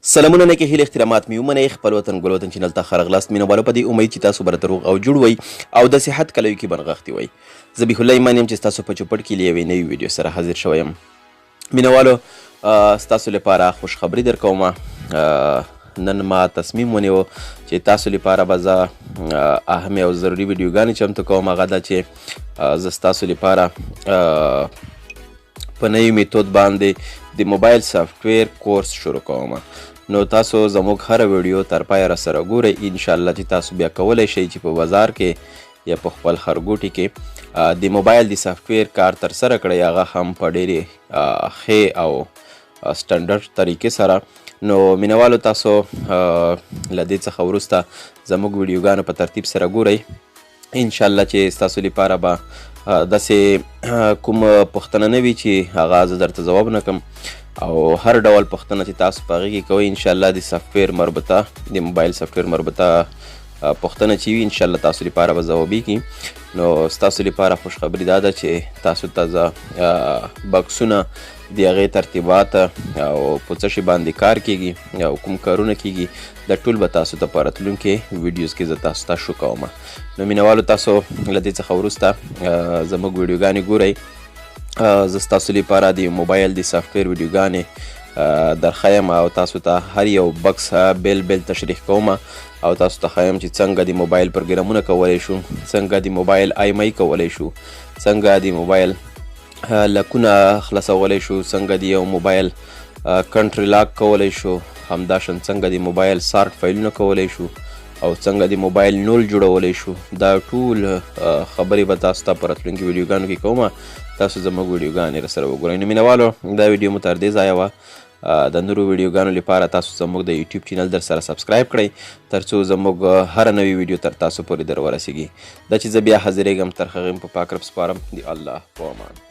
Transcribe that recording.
سلامونه نیکه هیلې احترامات مې ومنئ. خپل وطن ګل وطن چینل ته ښه راغلاست. مینه والو په دې امید چې تاسو به راته روغ او جوړ وئ او د صحت کلیو کې به نغښتي وئ. ذبیح الله ایمان یم چې ستاسو په چوپړ کې له یوې نوې ویډیو سره حاضر شوی یم. مینه والو ستاسو لپاره خوشخبری درکوم. نن ما تصمیم ونیو چې تاسو لپاره به زه اهمې او ضروري ویډیوګانې چمتو کوم. هغه دا چې زه ستاسو لپاره په نوي میتود باندې د موبایل سافټویر کورس شروع کوم. نو تاسو زموږ هره ویډیو تر پایه را سره ګورئ، انشاءالله چې تاسو بیا کولی شئ چې په بازار کې یا په خپل ښارګوټي کې د موبایل د سافټویر کار ترسره کړئ، هغه هم په ډېرې ښې او سټنډرډ طریقې سره. نو مینوالو تاسو له دې څخه وروسته زموږ ویډیوګانو په ترتیب سره ګورئ، انشاءالله چې ستاسو لپاره به داسې کوم پوښتنه نه وي چې هغه زه درته ځواب نه کړم، او هر ډول پوښتنه چې تاسو په هغې کې کوئ انشاءالله د سافټویر مربوطه، د موبایل سافټویر مربوطه پوښتنه چې وي انشاءالله تاسو لپاره به ځوابېږي. نو ستاسو لپاره خوشخبري دا ده چې تاسو ته زه بکسونه د هغې ترتیبات او په څه شي باندې کار کیږي او کوم کارونه کیږي دا ټول به تاسو ته په راتلونکي ویډیوز کې زه تاسو ته شو کوم. نو مینوالو تاسو له دې څخه وروسته زموږ ویډیوګانې ګورئ. زه ستاسو لپاره د موبایل د سافټویر ویډیوګانې درښیم او تاسو ته هر یو بکس بیل بیل تشریح کوم او تاسو ته ښیم چې څنګه د موبایل پروګرامونه کولی شو، څنګه د موبایل IMEI کولی شو، څنګه د موبایل لکونه خلاصولی شو، څنګه د یو موبایل country lock کولی شو، همداشان څنګه د موبایل سارټ فایلونه کولی شو او څنګه د موبایل نول جوړولی شو. دا ټول خبرې به تاسو ته په راتلونکي ویډیوګانو کې کوم. تاسو زموږ ویډیوګانې راسره وګورئ. نو مینوالو دا ویډیو مو تر دې ځایه وه. د نورو ویډیوګانو لپاره تاسو زموږ د یوټیوب چینل در سره subscribe کړئ ترڅو زموږ هره نوې ویډیو تر تاسو پورې در ورسیږي. دا چې زه بیا حاضرېږم تر هغې مو په پاک رب سپارم. د الله په امان.